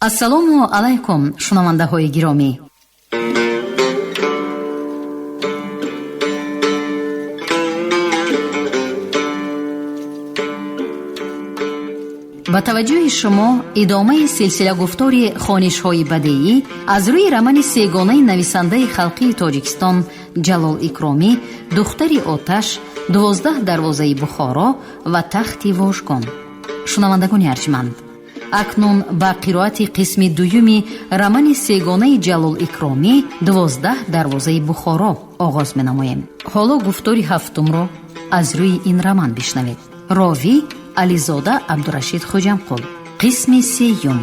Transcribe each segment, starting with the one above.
Ассалому алайкум, шунавандаҳои гиромӣ. Ба таваҷҷӯҳи шумо идомаи силсилагуфтори хонишҳои бадеӣ аз рӯи романи сегонаи нависандаи халқии Тоҷикистон Ҷалол Икромӣ «Духтари оташ», «12 дарвозаи Бухоро» ва «Тахти вожгон». Шунавандагони арҷманд, акнун ба қироати қисми дуюми романи сегонаи Ҷалол Икромӣ «12 дарвозаи Бухоро» оғоз менамоем. Ҳоло гуфтори ҳафтумро аз рӯи ин роман бишнавед. Ровӣ Ализода Абдурашид Хоҷамқул. Қисми сеюм.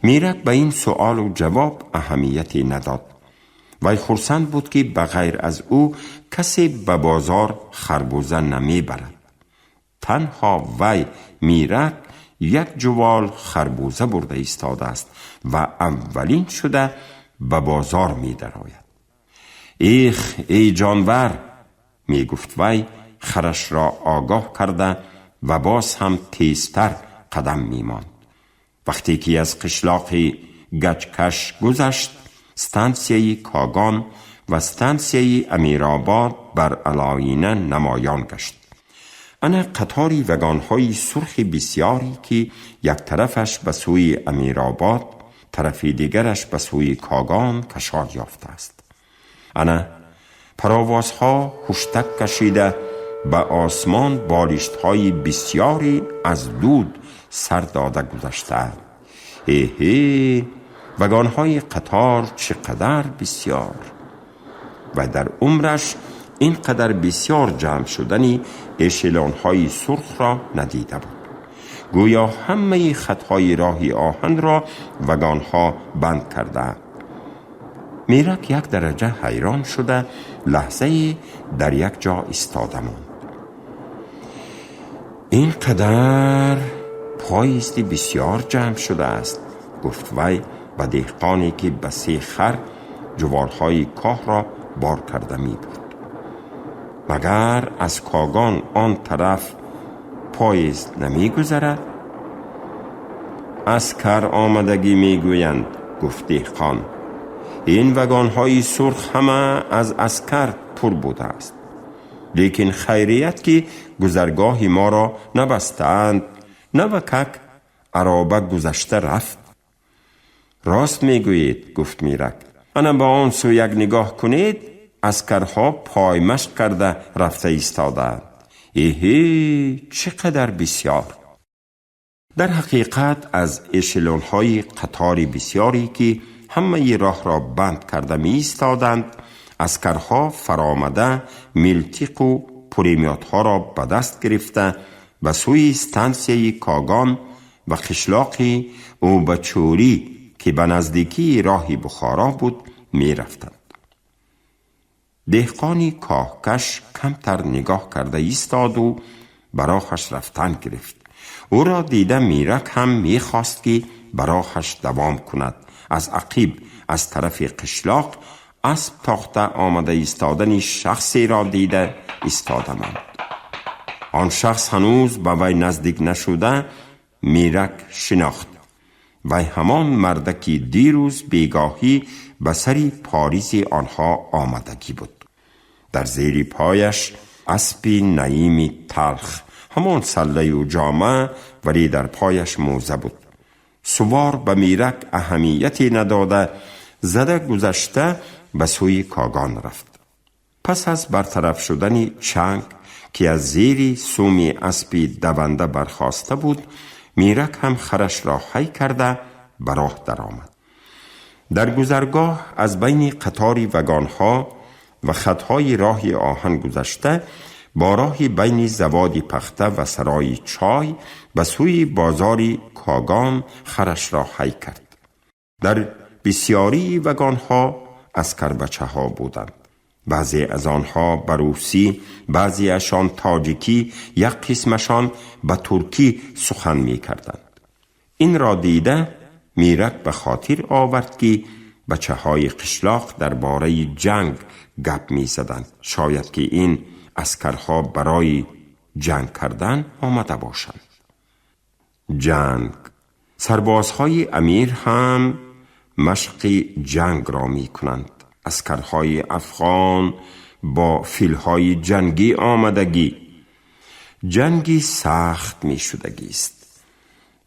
Мирак ба ин суолу ҷавоб аҳамияте надод. Вай хурсанд буд, ки ба ғайр аз ӯ касе ба бозор харбуза намебарад. Танҳо вай, Мирак, як ҷувол харбуза бурда истодааст ва аввалин шуда ба бозор медарояд. Их, эй ҷонвар, мегуфт вай, харашро огоҳ карда ва боз ҳам тезтар қадам мемонд. Вақте ки аз қишлоқи Гачкаш гузашт, стансияи Когон ва стансияи Амиробод бар алоина намоён гашт. Ана қатори вагонҳои сурхи бисёре, ки як тарафаш ба сӯи Амиробод, тарафи дигараш ба сӯи Когон кашол ёфтааст. Ана паровозҳо ҳуштак кашида ба осмон болиштҳои бисёре аз дуд сар дода гузаштаанд. Эҳе, вагонҳои қатор чӣ қадар бисёр! Ва дар умраш ин қадар бисёр ҷамъ шудани эшелонҳои сурхро надида буд. Гӯё ҳамаи хатҳои роҳи оҳанро вагонҳо банд кардаанд. Мирак як дараҷа ҳайрон шуда, лаҳзае дар як ҷо истода монд. Ин қадар поезди бисёр ҷамъ шудааст, гуфт вай ба деҳқоне, ки ба се хар ҷуволҳои коҳро бор карда мебурд. Магар аз Когон он тараф поезд намегузарад? Аскар омадагӣ мегӯянд, гуфт деҳқон. Ин вагонҳои сурх ҳама аз аскар пур будааст. Лекин хайрият, ки гузаргоҳи моро набастаанд, навакак ароба гузашта рафт. Рост мегӯед, гуфт Мирак. Ана ба он сӯ як нигоҳ кунед, аскарҳо поймашқ карда рафта истодаанд. Эҳе, чӣ қадар бисёр! Дар ҳақиқат, аз эшелонҳои қатори бисёре, ки ҳамаи роҳро банд карда меистоданд, аскарҳо фаромада, милтиқу пулемётҳоро ба даст гирифта, ба сӯи стансияи Когон ва қишлоқи Убачӯрӣ, ки ба наздикии роҳи Бухоро буд, мерафтанд. Деҳқони коҳкаш камтар нигоҳ карда истоду ба роҳаш рафтан гирифт. Ӯро дида, Мирак ҳам мехост, ки ба роҳаш давом кунад. Аз ақиб, аз тарафи қишлоқ асп тохта омада истодани шахсеро дида истода монд. Он шахс ҳанӯз ба вай наздик нашуда, Мирак шинохт. Вай ҳамон мардаки дирӯз бегоҳӣ ба сари поризи онҳо омадагӣ буд. Дар зери пояш аспи наими талх, ҳамон саллаю ҷома, вале дар пояш мӯза буд. Сувор ба Мирак аҳамияте надода, зада гузашта ба сӯи Когон рафт. Пас аз бартараф шудани чанг, ки аз зери суми аспи даванда бархоста буд, Мирак ҳам харашро ҳай карда ба роҳ даромад. Дар гузаргоҳ аз байни қатори вагонҳо ва хатҳои роҳи оҳан гузашта, бо роҳи байни заводи пахта ва сарои чой ба сӯи бозори Когон харашро ҳай кард. Дар бисёрии вагонҳо аскарбачаҳо буданд. Баъзе аз онҳо ба русӣ, баъзеашон тоҷикӣ, як қисмашон ба туркӣ сухан мекарданд. Инро дида, Мирак ба хотир овард, ки бачаҳои қишлоқ дар бораи ҷанг гап мезаданд. Шояд ки ин аскарҳо барои ҷанг кардан омада бошанд. Ҷанг. Сарбозҳои амир ҳам машқи ҷангро мекунанд. Аскарҳои афғон бо филҳои ҷангӣ омадагӣ. Ҷанги сахт мешудагист.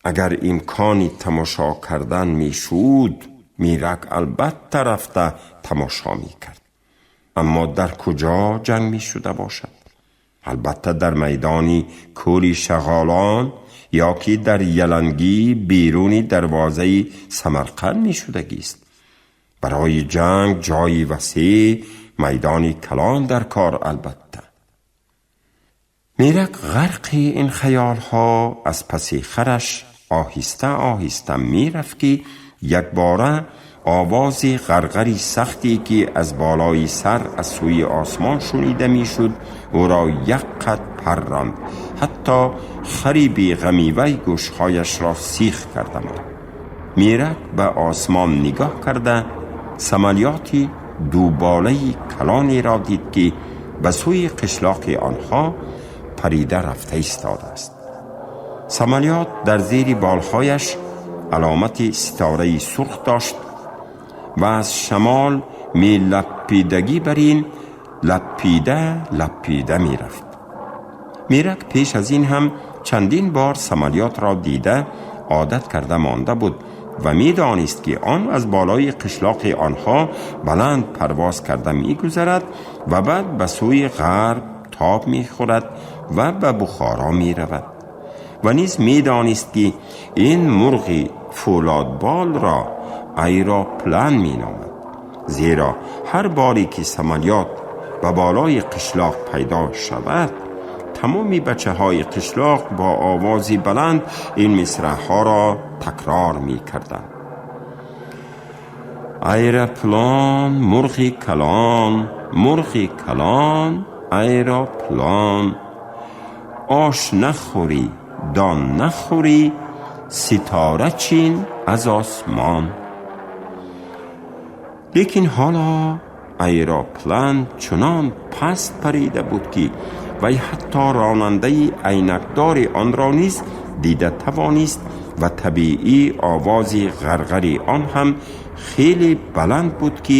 Агар имкони тамошо кардан мешуд, Мирак албатта рафта тамошо мекард. Аммо дар куҷо ҷанг мешуда бошад? Албатта дар майдони кӯли Шағолон ё ки дар ялангӣ беруни дарвозаи Самарқанд мешудагист. Барои ҷанг ҷои васеъ, майдони калон дар кор албатта. Мирак ғарқи ин хаёлҳо аз паси хараш оҳиста оҳиста мерафт, ки якбора овози ғарғари сахте, ки аз болои сар аз сӯи осмон шунида мешуд, ӯро як қад парронд. Ҳатто хари беғами вай гӯшҳояшро сих карда монд. Мирак ба осмон нигоҳ карда самолёти дуболаи калонеро дид, ки ба сӯи қишлоқи онҳо парида рафта истодааст. Самолёт дар зери болҳояш аломати ситораи сурх дошт ва аз шамол мелаппидагӣ бар ин лаппида лаппида мерафт. Мирак пеш аз ин ҳам чандин бор самолётро дида одат карда монда буд ва медонист, ки он аз болои қишлоқи онҳо баланд парвоз карда мегузарад ва баъд ба сӯи ғарб тоб мехӯрад ва ба Бухоро меравад. Ва низ медонист, ки ин мурғи фӯлодболро аэроплан меномад, зеро ҳар боре ки самолёт ба болои қишлоқ пайдо шавад, тамоми бачаҳои қишлоқ бо овози баланд ин мисраъҳоро такрор мекарданд: Аэроплан, мурғи калон, мурғи калон, аэроплан, ош нахӯрӣ, дон нахӯрӣ, ситора чин аз осмон. Лекин ҳоло аэроплан чунон паст парида буд, ки вай ҳатто ронандаи айнакдори онро низ дида тавонист ва табиӣ овози ғарғари он ҳам хеле баланд буд, ки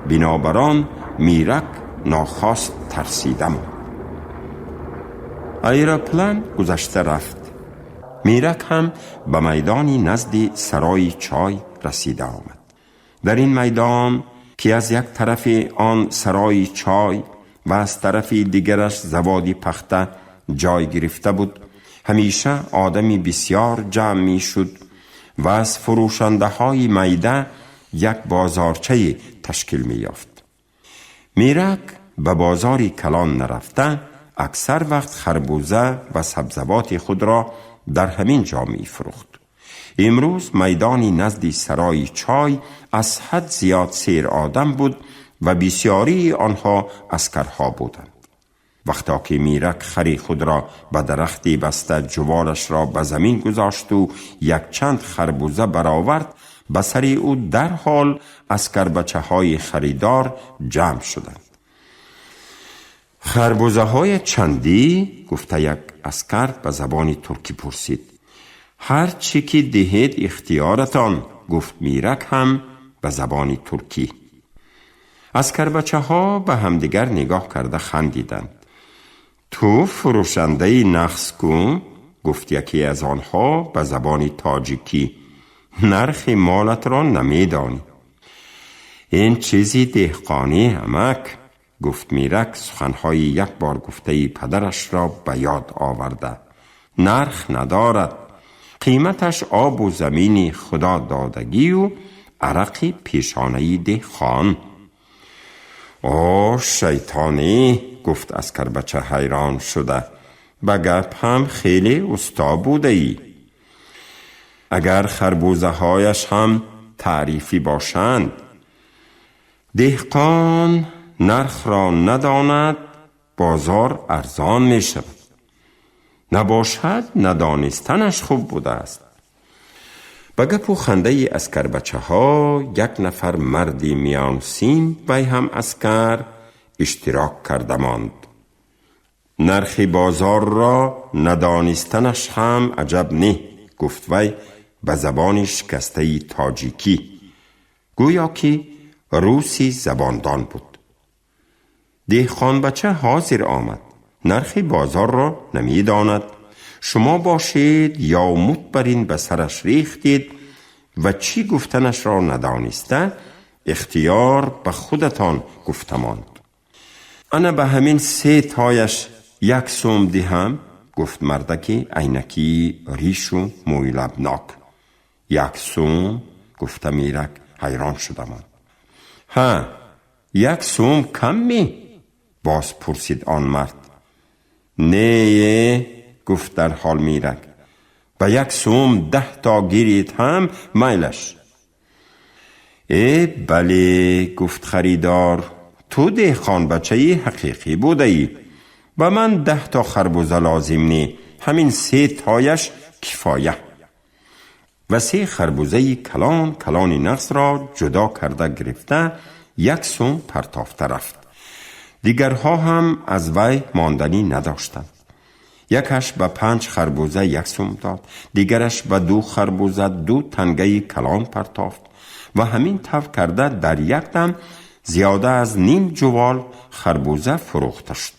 бинобар он Мирак нохост тарсида монд. Аэроплан гузашта рафт. Мирак ҳам ба майдони назди сарои чой расида омад. Дар ин майдон, ки аз як тарафи он сарои чой ва аз тарафи дигараш заводи пахта ҷой гирифта буд, ҳамеша одами бисёр ҷамъ мешуд ва аз фурӯшандаҳои майда як бозорчае ташкил меёфт. Мирак ба бозори калон нарафта, аксар вақт харбуза ва сабзавоти худро дар ҳамин ҷо мефурӯхт. Имрӯз майдони назди сарои чой аз ҳад зиёд сер одам буд ва бисёрии онҳо аскарҳо буданд. Вақто ки Мирак хари худро ба дарахти баста, ҷуволашро ба замин гузошту якчанд харбуза баровард, ба сари ӯ дарҳол аскарбачаҳои харидор ҷамъ шуданд. Харбузаҳои чандӣ? Гуфта як аскар ба забони туркӣ пурсид. Ҳар чӣ ки диҳед, ихтиёратон, гуфт Мирак ҳам ба забони туркӣ. Аскарбачаҳо ба ҳамдигар нигоҳ карда хандиданд. Ту фурӯшандаи нағз ку, гуфт яке аз онҳо ба забони тоҷикӣ, нархи молатро намедонӣ. Ин чизи деҳқонӣ, амак, гуфт Мирак, суханҳои як бор гуфтаи падарашро ба ёд оварда, нарх надорад. Қиматаш обу замини худо додагию арақи пешонаи деҳқон. О, шайтонӣ, гуфт аскарбача ҳайрон шуда, ба гап ҳам хеле усто будаӣ. Агар харбузаҳояш ҳам таърифӣ бошанд? Деҳқон нархро надонад, бозор арзон мешавад. Набошад, надонистанаш хуб будааст. Ба гапу хандаи аскарбачаҳо як нафар марди миёнсин, вай ҳам аскар, иштирок карда монд. Нархи бозорро надонистанаш ҳам аҷаб не, гуфт вай ба забони шикастаи тоҷикӣ, гӯё ки руси забондон буд. Деҳқонбача ҳозир омад, нархи бозорро намедонад. Шумо бошед ёмут бар ин ба сараш рехтед ва чӣ гуфтанашро надониста ихтиёр ба худатон гуфта монд. Ана ба ҳамин се тояш як сум диҳам, гуфт мардаки айнакии ришу мӯйлабнок. Як сум, гуфта Мирак ҳайрон шуда монд. Ҳа, як сум кам ми? Боз пурсид он мард. Не, гуфт дарҳол Мирак, ба як сум 10 то гиред ҳам майлаш. Э, бале, гуфт харидор, ту деҳқонбачаи ҳақиқӣ будаӣ. Ба ман 10 то харбуза лозим не, ҳамин се тояш кифоя. Ва се харбузаи калон калони нағзро ҷудо карда гирифта як сум партофта рафт. Дигарҳо ҳам аз вай монданӣ надоштанд. Якаш ба 5 харбуза як сум дод, дигараш ба 2 харбуза 2 тангаи калон партофт ва ҳамин тавр карда дар як дам зиёда аз ним ҷувол харбуза фурӯхта шуд.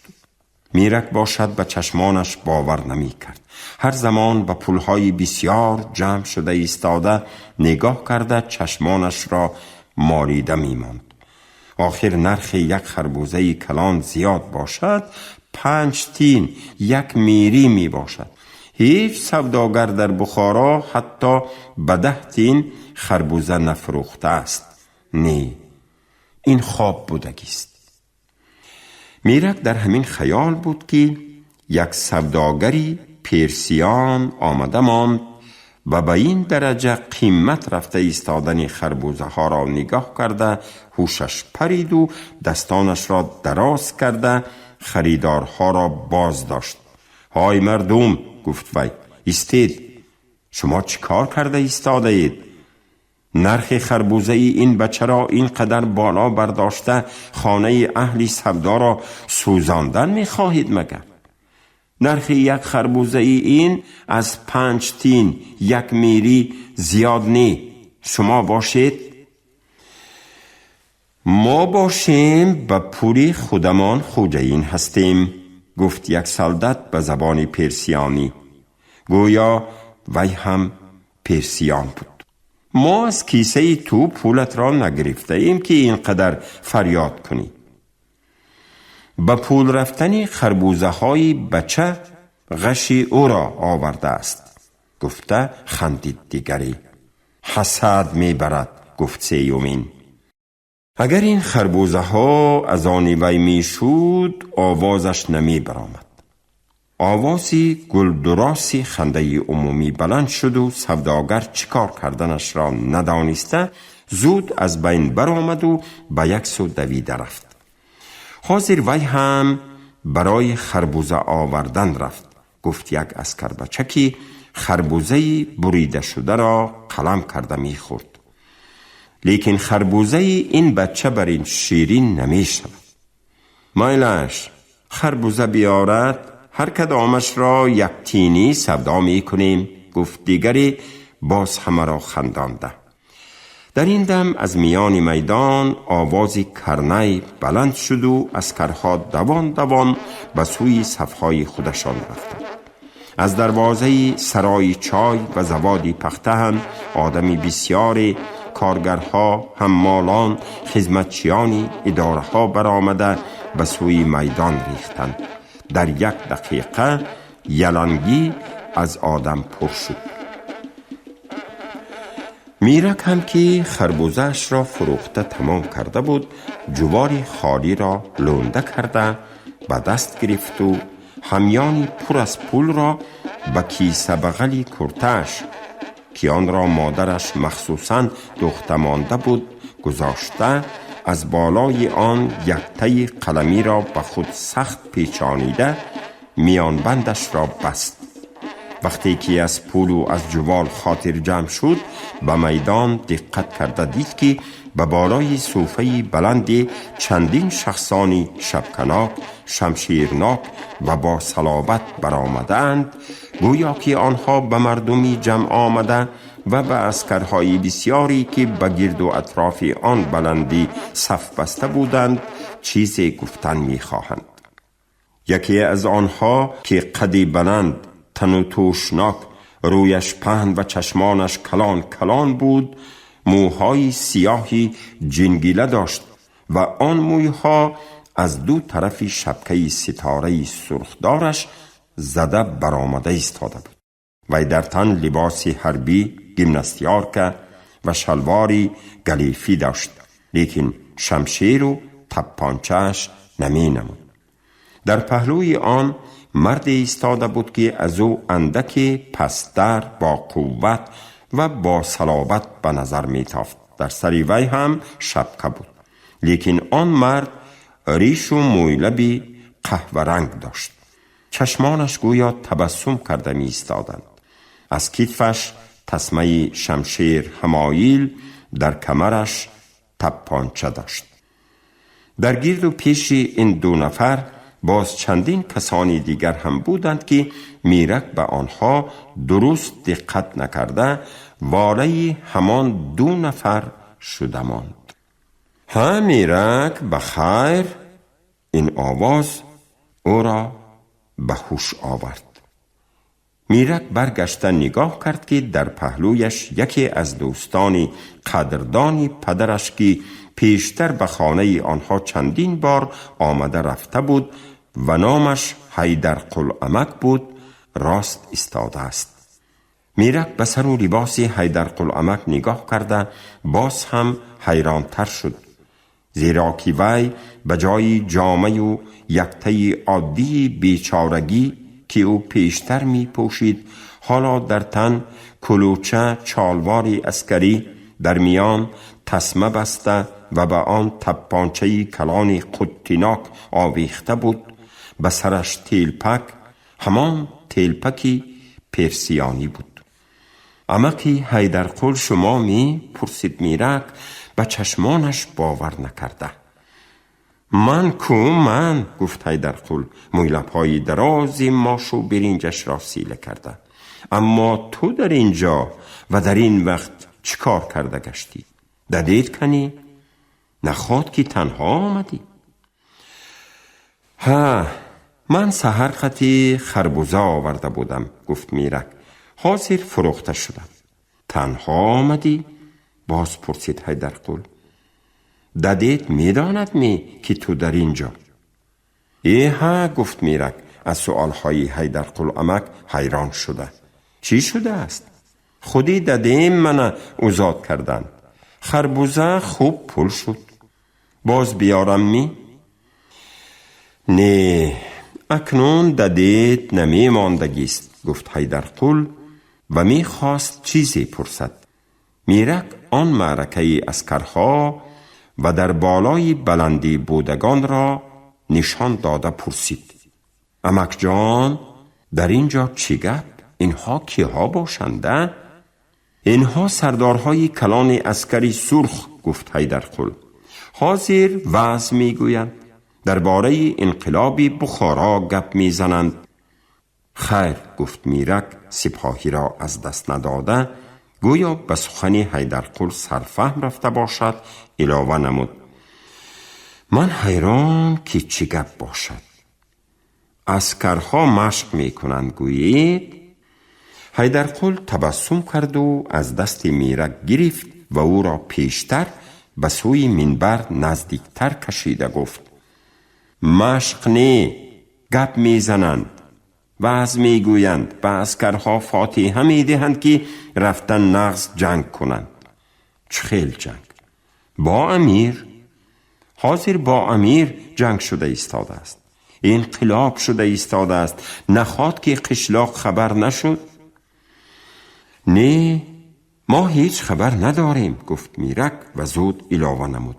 Мирак бошад ба чашмонаш бовар намекард. Ҳар замон ба пулҳои бисёр ҷамъ шуда истода нигоҳ карда чашмонашро морида мемонд. Охир нархи як харбузаи калон зиёд бошад, 5 тин як мирӣ мебошад. Ҳеҷ савдогар дар Бухоро ҳатто ба 10 тин харбуза нафурӯхтааст. Не, ин хоб будагист. Мирак дар ҳамин хаёл буд, ки як савдогари персиён омада монд ва ба ин дараҷа қимат рафта истодани харбузаҳоро нигоҳ карда ҳушаш париду дастонашро дароз карда харидорҳоро боз дошт. Ҳой мардум, гуфт вай, истед, шумо чӣ кор карда истодаед? Нархи харбузаи ин бачаро ин қадар боло бардошта хонаи аҳли савдоро сӯзондан мехоҳед магар? Нархи як харбузаи ин аз 5 тин як мирӣ зиёд не. Шумо бошед, мо бошем ба пули худамон хоҷаин ҳастем, гуфт як солдат ба забони персиёнӣ, гӯё вай ҳам персиён буд. Мо аз кисаи ту пулатро нагирифтаем, ки ин қадар фарёд кунӣ. Ба пул рафтани харбузаҳои бача ғаши ӯро овардааст, гуфта хандид дигарӣ. Ҳасад мебарад, гуфт сеюмин. Агар ин харбузаҳо аз они вай мешуд, овозаш намебаромад. Овози гулдуроси хандаи умумӣ баланд шуду савдогар чӣ кор карданашро надониста зуд аз байн баромаду ба як сӯ давида рафт. Ҳозир вай ҳам барои харбуза овардан рафт, гуфт як аскарбача, ки харбузаи буридашударо қалам карда мехӯрд. Лекин харбузаи ин бача бар ин ширин намешавад. Майлаш, харбуза биёрад, ҳар кадомашро як тинӣ савдо мекунем, гуфт дигаре боз ҳамаро хандонда. Дар ин дам аз миёни майдон овози карнай баланд шуду аскарҳо давон давон ба сӯи сафҳои худашон рафтанд. Аз дарвозаи сарои чой ва заводи пахта ҳам одами бисёре, коргарҳо, ҳаммолон, хизматчиёни идораҳо баромада ба сӯи майдон рехтанд. Дар як дақиқа ялангӣ аз одам пур шуд. Мирак ҳам ки харбузаашро фурӯхта тамом карда буд, ҷувори холиро лӯнда карда ба даст гирифту ҳамёни пур аз пулро ба кисабағали куртааш, ки онро модараш махсусан дӯхта монда буд, гузошта аз болои он яктаи қаламиро ба худ сахт печонида миёнбандашро баст. وقتی که از پول و از جوال خاطر جمع شد، به میدان دقت کرده دید که به بالای صوفه بلند چندین شخصانی شبکناک، شمشیرناک و با صلابت برآمدند، گویا که آنها به مردمی جمع آمده و به عسکرهای بسیاری که به گرد و اطراف آن بلندی صف بسته بودند چیزی گفتن میخواهند. یکی از آنها که قدی بلند، تن و توشناک، رویش پهن و چشمانش کلان کلان بود، موهای سیاهی جنگیله داشت و آن مویها از دو طرف شبکه ستاره سرخدارش زده برآمده ایستاده بود. وی در تن لباس حربی گیمناستیارکه و شلواری گلیفی داشت، لیکن شمشیر و تپانچه‌اش نمی نمود. در پهلوی آن مرد ایستاده بود که از او اندک پستر با قوت و با صلابت به نظر می تافت. در سر وی هم شبکه بود، لیکن آن مرد ریش و مویلبی قهوه رنگ داشت. چشمانش گویا تبسم کرده می ایستادند. از کتفش تسمه شمشیر همایل، در کمرش تپانچه داشت. در گرد و پیش این دو نفر باز چندین کسانی دیگر هم بودند که میرک به آنها درست دقت نکرده واره‌ی همان دو نفر شده ماند. ها میرک، بخیر! این آواز او را به هوش آورد. میرک برگشته نگاه کرد که در پهلویش یکی از دوستان قدردانی پدرش که پیشتر به خانه آنها چندین بار آمده رفته بود و نامش حیدر قلعمک بود، راست ایستاده است. میرک به سر و لباس حیدر قلعمک نگاه کرده باز هم حیرانتر شد، زیرا که وی به جای جامه و یکته عادی بیچارگی که او پیشتر می پوشید، حالا در تن کلوچه چالواری عسکری، در میان تسمه بسته و به آن تپانچه کلان قطیناک آویخته بود، به سرش تیلپک، همان تیلپکی پرسیانی بود. عمکی حیدرقل شما می؟ پرسید میرک به چشمانش باور نکرده. من کو من، گفت حیدرقل، مویلبهای دراز ماش و برنجش را سیله کرده. اما تو در اینجا و در این وقت چیکار کرده گشتی؟ ددید کنی؟ نخواد که تنها آمدی؟ ها، من سحر خطی خربوزه آورده بودم، گفت میرک. حاضر فروخته شدم. تنها آمدی؟ باز پرسید حیدرقل. ددیت میداند می که تو در اینجا؟ ای ها، گفت میرک، از سؤالهای حیدرقل عمک حیران شده. چی شده است؟ خودی ددیم من ازاد کردند. خربوزه خوب پول شد. باز بیارم می؟ نه، اکنون ددیت نمی ماندگیست، گفت حیدرقل و می خواست چیزی پرسد. میرک آن معرکه عسکرها و در بالای بلندی بودگان را نشان داده پرسید: عمک جان، در اینجا چی گپ؟ اینها کیها باشنده؟ اینها سردارهای کلان عسکری سرخ، گفت حیدرقل. حاضر وعظ میگویند، درباره انقلاب بخارا گپ میزنند. خیر، گفت میرک، سپاهی را از دست نداده، گویا به سخن حیدرقل سرفهم رفته باشد، علاوه نمود: من حیران که چی گپ باشد. عسکرها مشق میکنند گویید؟ حیدرقل تبسم کرد و از دست میرک گرفت و او را پیشتر به سوی منبر نزدیکتر کشیده گفت: مشق نه، گپ میزنند، وعظ میگویند، به عسکرها فاتحه میدهند که رفتن نغز جنگ کنند. چه خیل جنگ؟ با امیر. حاضر با امیر جنگ شده ایستاده است، انقلاب شده ایستاده است. نخواد که قشلاق خبر نشد؟ نه، ما هیچ خبر نداریم، گفت میرک و زود علاوه نمود: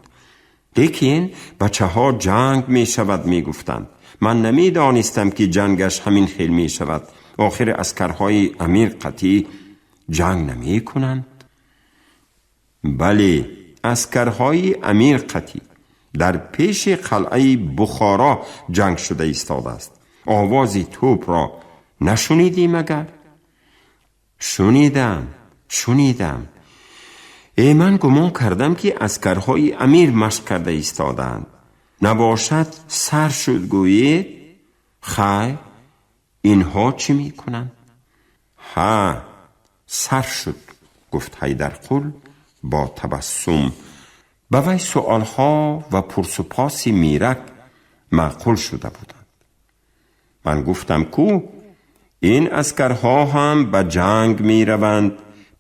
لیکن بچه ها جنگ می شود می گفتند. من نمی دانستم که جنگش همین خیل می شود. Охир аскарҳои амир қатъӣ ҷанг намекунанд. Бале, аскарҳои амир қатъӣ дар пеши қалъаи Бухоро ҷанг шуда истодааст. Овози тӯпро нашунидӣ магар? Шунидам, шунидам. Э, ман гумон кардам, ки аскарҳои амир машқ карда истодаанд. Набошад, сар шуд гӯед? Хайр, инҳо чӣ мекунанд? Ҳа, сар шуд, гуфт Ҳайдарқул бо табассум. Ба вай суолҳо ва пурсупоси Мирак маъқул шуда буданд. Ман гуфтам, ку ин аскарҳо ҳам ба ҷанг мераванд.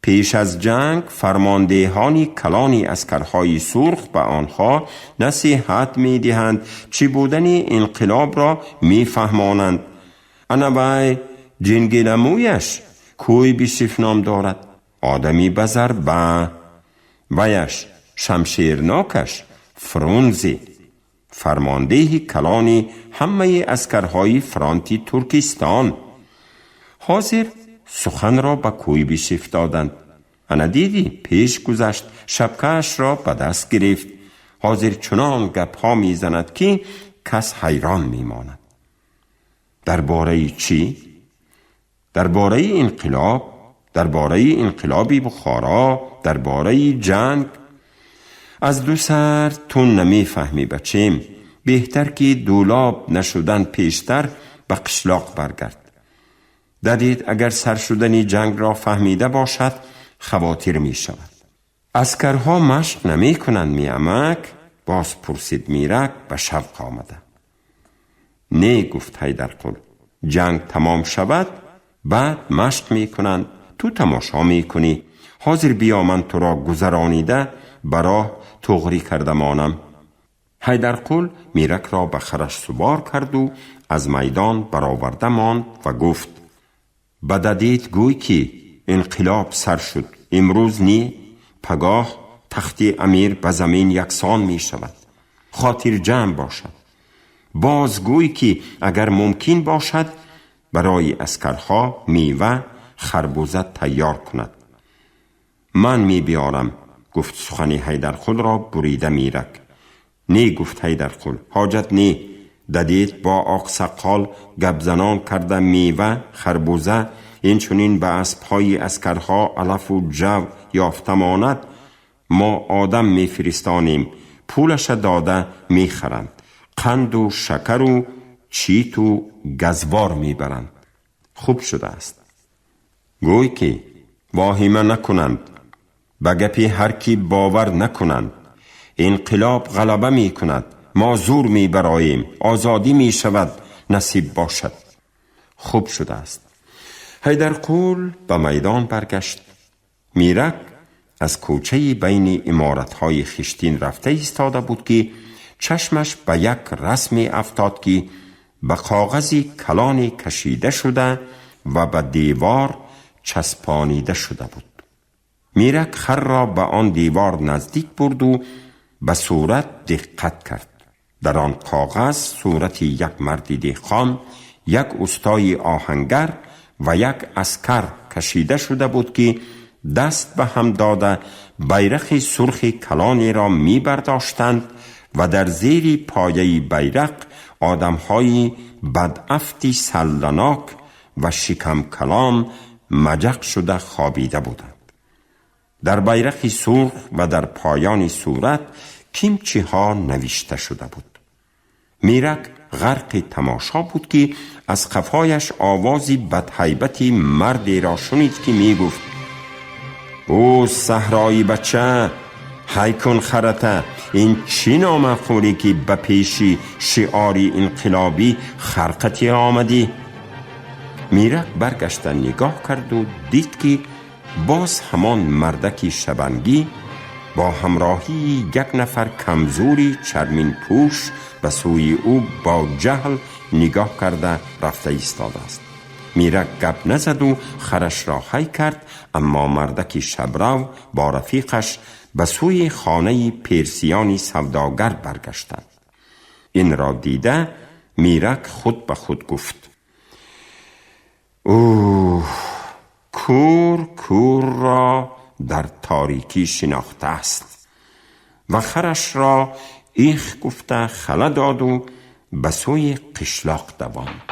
Пеш аз ҷанг фармондеҳони калони аскарҳои сурх ба онҳо насиҳат медиҳанд, чӣ будани инқилобро мефаҳмонанд. Ана вай ҷингиламӯяш Кӯйбишев ном дорад, одами ба зарба. Ваяш шамшернокаш Фрунзе, фармондеҳи калони ҳамаи аскарҳои фронти Туркистон. Ҳозир суханро ба Куйбишев доданд. Ана дидӣ, пеш гузашт, шапкаашро ба даст гирифт. Ҳозир чунон гапҳо мезанад, ки кас ҳайрон мемонад. Дар бораи чӣ? Дар бораи инқилоб, дар бораи инқилоби Бухоро, дар бораи ҷанг. Аз ду сар ту намефаҳмӣ, бачем. Беҳтар ки дулоб нашудан пештар ба қишлоқ баргард. Дадид агар сар шудани ҷангро фаҳмида бошад, хавотир мешавад. Аскарҳо машқ намекунанд, меамак? Боз пурсид Мирак ба шавқ омада. Не, гуфт Ҳайдарқул, ҷанг тамом шавад, баъд машқ мекунанд, ту тамошо мекунӣ. Ҳозир биё, ман туро гузаронида ба роҳ туғрӣ карда монам. Ҳайдарқул Миракро ба хараш сувор карду аз майдон бароварда монд ва гуфт: ба дадид гӯй, ки инқилоб сар шуд. Имрӯз ни, пагоҳ тахти амир ба замин яксон мешавад. Хотирҷамъ бошад. Боз гӯй, ки агар мумкин бошад, барои аскарҳо мева, харбуза тайёр кунад. Ман мебиёрам, гуфт сухани Ҳайдарқулро бурида Мирак. Не, гуфт Ҳайдарқул, ҳоҷат не. Дадид бо оқсаққол гапзанон карда мева, харбуза, инчунин ба аспҳои аскарҳо алафу ҷав ёфта монад. Мо одам мефиристонем, пулаша дода мехаранд. Қанду шакару читу газвор мебаранд. Хуб шудааст. Гӯй, ки воҳима накунанд, ба гапи ҳар кӣ бовар накунанд. Инқилоб ғалаба мекунад, мо зур мебароем, озодӣ мешавад, насиб бошад. Хуб шудааст. Ҳайдарқул ба майдон баргашт. Мирак аз кӯчаи байни иморатҳои хиштин рафта истода буд, ки чашмаш ба як расме афтод, ки ба коғази калоне кашида шуда ва ба девор часпонида шуда буд. Мирак харро ба он девор наздик бурду ба сурат диққат кард. Дар он коғаз сурати як марди деҳқон, як устои оҳангар ва як аскар кашида шуда буд, ки даст ба ҳам дода байрақи сурхи калонеро мебардоштанд ва дар зери пояи байрақ одамҳои бадафти салланок ва шикамкалон маҷақ шуда хобида буданд. Дар байрақи сурх ва дар поёни сурат кимчиҳо навишта шуда буд. Мирак ғарқи тамошо буд, ки аз қафояш овози бадҳайбати мардеро шунид, ки мегуфт: ӯ саҳрои бача, ҳай кун харата, ин чӣ номаъқуле, ки ба пеши шиори инқилобӣ харқати омадӣ? Мирак баргашта нигоҳ карду дид, ки боз ҳамон мардаки шабангӣ бо ҳамроҳии як нафар камзури чарминпӯш ба сӯи ӯ бо ҷаҳл нигоҳ карда рафта истодааст. Мирак гап назаду харашро ҳай кард, аммо мардаки шабрав бо рафиқаш ба сӯи хонаи персиёни савдогар баргаштанд. Инро дида, Мирак худ ба худ гуфт: اوه، کور کور را در تاریکی شناخته است. و خرش را ایخ گفته خله داد و به سوی قشلاق دواند.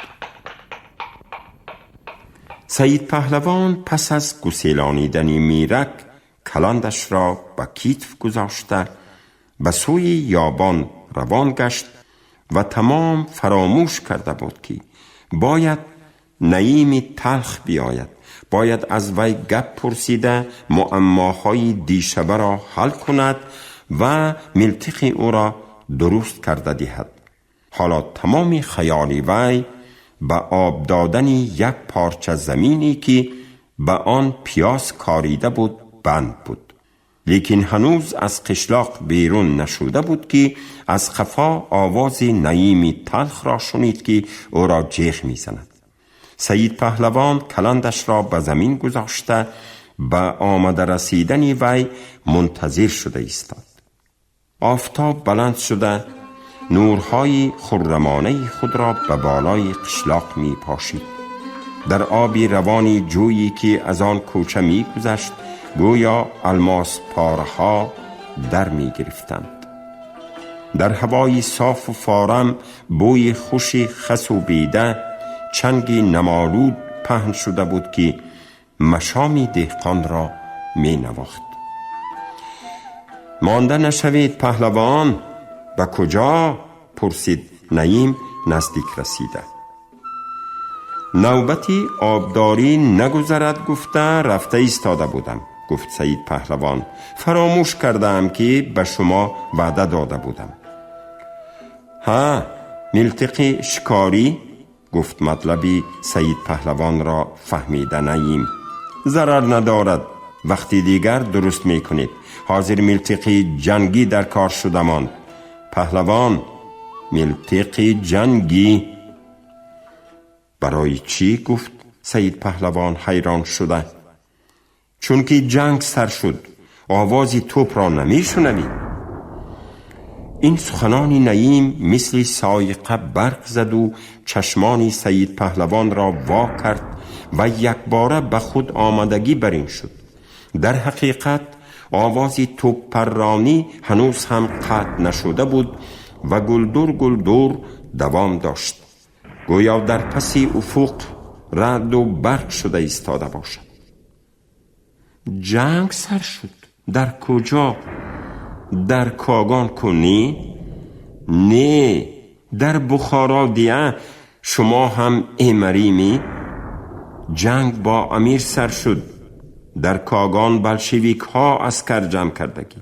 سعید پهلوان پس از گسیلانیدن میرک کلندش را به کتف گذاشته به سوی یابان روان گشت و تمام فراموش کرده بود که باید نعیم تلخ بیاید، باید از وی گپ پرسیده معماهای دیشبه را حل کند و ملتق او را درست کرده دهد. حالا تمام خیال وی به آب دادن یک پارچه زمینی که به آن پیاز کاریده بود بند بود. لیکن هنوز از قشلاق بیرون نشده بود که از خفا آواز نعیم تلخ را شنید که او را جیغ میزند. سعید پهلوان کلندش را به زمین گذاشته به آمده رسیدن وی منتظر شده ایستاد. آفتاب بلند شده نورهای خرمانه خود را به بالای قشلاق می پاشید. در آبی روانی جویی که از آن کوچه می گذشت گویا الماس پارها در می گرفتند. در هوای صاف و فارم بوی خوش خس و بیده چنگی نمالود پهن شده بود که مشامی دهقان را می نواخت. مانده نشوید پهلوان. به کجا؟ پرسید نعیم نزدیک رسیده. نوبتی آبداری نگذرد گفته رفته ایستاده بودم، گفت سعید پهلوان. فراموش کردم که به شما وعده داده بودم. ها، ملتقی شکاری؟ گفت مطلبی سعید پهلوان را فهمیده نعیم. ضرر ندارد، وقتی دیگر درست میکنید. حاضر ملتقی جنگی در کار شده ماند. پهلوان، ملتقی جنگی؟ برای چی؟ گفت سعید پهلوان حیران شده. چون که جنگ سر شد، آواز توپ را نمی شنوی. این سخنان نعیم مثل سایقه برق زد و چشمان سعید پهلوان را وا کرد و یک باره به خود آمدگی برین شد. در حقیقت آواز توپ پرانی هنوز هم قطع نشده بود و گلدور گلدور دوام داشت، گویا در پس افق رعد و برق شده ایستاده باشد. جنگ سر شد. در کجا؟ در کاغان کنی؟ نه، در بخارا دیه. شما هم امریمی؟ جنگ با امیر سر شد. در کاغان بلشویک ها عسکر جمع کردگی.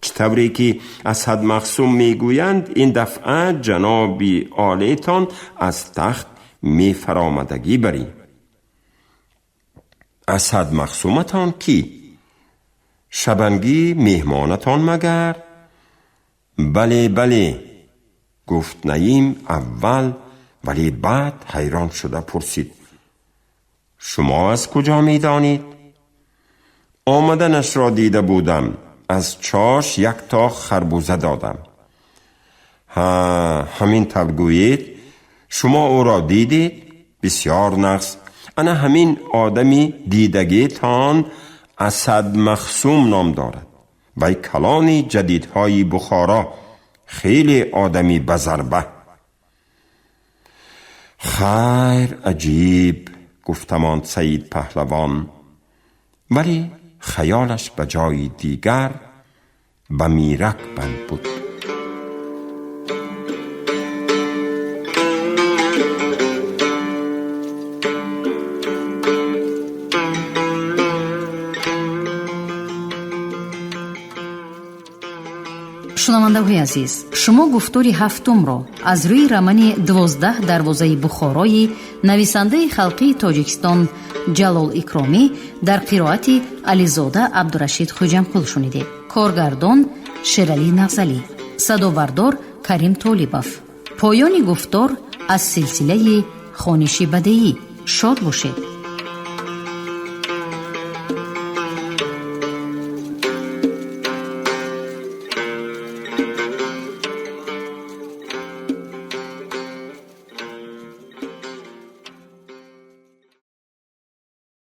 چطوری که اسد مخصوم میگویند این دفعه جناب عالیتان از تخت می فرامدگی بری. اسد مخصومتان کی؟ شبنگی مهمانتان مگر؟ بله بله، گفت نعیم اول، ولی بعد حیران شده پرسید شما از کجا میدانید؟ آمدنش را دیده بودم، از چاش یک تا خربوزه دادم. ها، همین طور گویید؟ شما او را دیدید؟ بسیار نقص. انا همین آدمی دیدگی تان اسد مخصوم نام دارد. وی کلانی جدیدهای بخارا، خیلی آدمی بزربه. خیر عجیب، گفتمان سعید پهلوان، ولی خیالش به جای دیگر به میرک بند بود. Шунавандаҳои азиз, шумо гуфтори ҳафтумро аз рӯи романи 12 дарвозаи Бухорои нависандаи халқии Тоҷикистон Ҷалол Икромӣ дар қироати Ализода Абдурашид Хуҷамқул шунидед. Коргардон Шералӣ Нағзалӣ, садобардор Карим Толибов. Поёни гуфтор аз силсилаи хониши бадеӣ. Шод бошед.